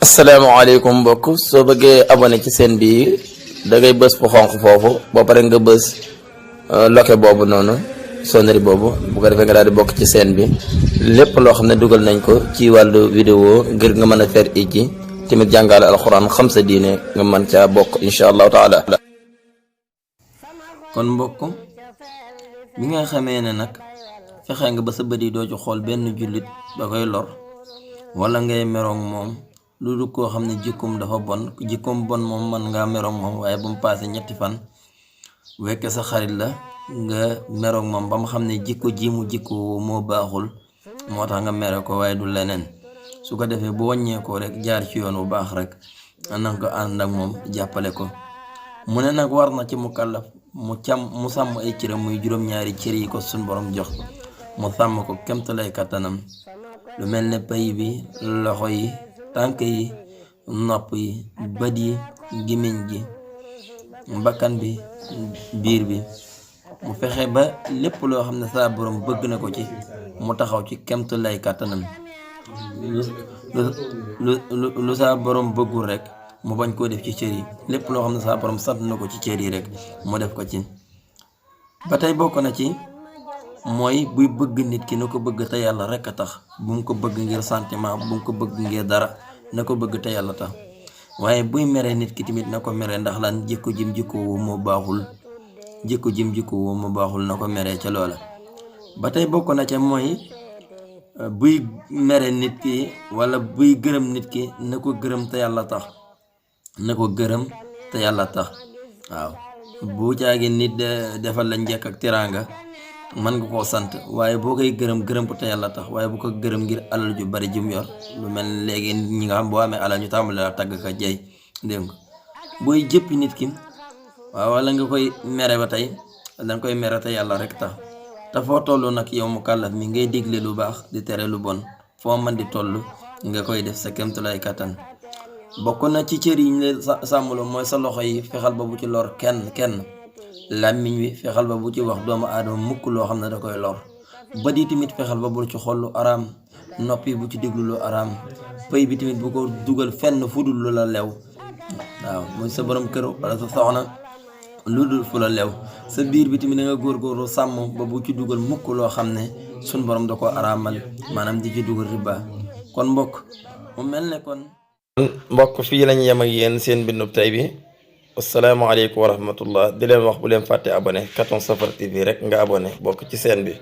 asalaamaaleykum mbokk soo bëggee abonné ci seen bi da ngay bës fu xonq foofu boo pare nga bës loke boobu noonu sonnerie boobu bu ko defee nga daal di bokk ci seen bi lépp loo xam ne dugal nañ ko ci wàllu vidéo ngir nga mën a fer ijji tamit jàngale alxuraan xam sa diine nga mën caa bokk incha allahu taala. kon mbokk bi nga xamee ne nag fexe nga ba sa bët yi doo ci xool benn jullit ba koy lor wala ngay meroog moom lu dul koo xam ne jikkoom dafa bon jikkoom bon moom man ngaa meroog moom waaye bu mu paase ñetti fan wekke sa xarit la nga meroog moom ba mu xam ne jikko ji mu jikko moo baaxul moo tax nga mere ko waaye du leneen su ko defee bu wàññeekoo rek jaar ci yoon bu baax rek nanga ko ànd ak moom jàppale ko. mu ne nag war na ci mu kàllaf mu sàmm ay cëram muy juróom-ñaari cër yi ko suñ borom jox mu sàmm ko kemtalay kattanam lu mel ne pay bi loxo yi tànk yi nopp yi bët yi gémmiñ gi bakkan bi biir bi mu fexe ba lépp loo xam ne saa borom bëgg na ko ci mu taxaw ci kemtalay kattanam lu saa borom bëggul rek mu bañ koo def ci cër yi lépp loo xam ne saa borom sant na ko ci cër yi rek mu def ko ci. ba tey bokk na ci mooy buy bëgg nit ki na ko bëgg te yàlla rek a tax bu mu ko bëgg ngir sentiment bu mu ko bëgg ngir dara na ko bëgg te yàlla tax waaye buy mere nit ki tamit na ko mere ndax lan jikko jim jikko woo moo baaxul na ko mere ca loola. ba tey bokk na ca mooy buy mere nit ki wala buy gërëm nit ki na ko gërëm te yàlla tax waaw bu caagi nit defal la njekk ak teraanga mën nga koo sant waaye boo koy gërëm ko te yàlla tax waaye bu ko gërëm ngir alal ju bari jum yor lu mel léegi ñi nga xam boo amee alal ñu tàmbali la tagg ka jey dégg nga booy jëppi nit ki waaw wala nga koy mere ba tey danga koy mere te yàlla rek tax te foo toll nag yow mu kàllaf mi ngay digle lu baax di tere lu bon foo mën di toll nga koy def sa kéemtulaay kattan. bokk na ci cër yi ñu la sàmmloo mooy sa loxo yi fexal ba bu ci lor kenn làmmiñ wi fexal ba bu ci wax doomu aadama mukk loo xam ne da koy lor bët yi tamit fexal ba bul ci xool lu araam noppi bu ci déglu lu araam pëy bi tamit bu ko dugal fenn fu dul lu la lew waaw muy sa borom kër wala sa soxna lu dul fu la lew sa biir bi tamit da nga góorgóorlu sàmm ba bu ci dugal mukk loo xam ne suñ borom da ko araamal maanaam di ci dugal riba. kon mbokk mu mel ne kon mbokk fii lañu yem ak yéen seen bindub tey bi asalaamaaleykum wa rahmatullah di leen wax bu leen fàtte abonné Katon Safar TV rek nga abonné bokk ci seen bi.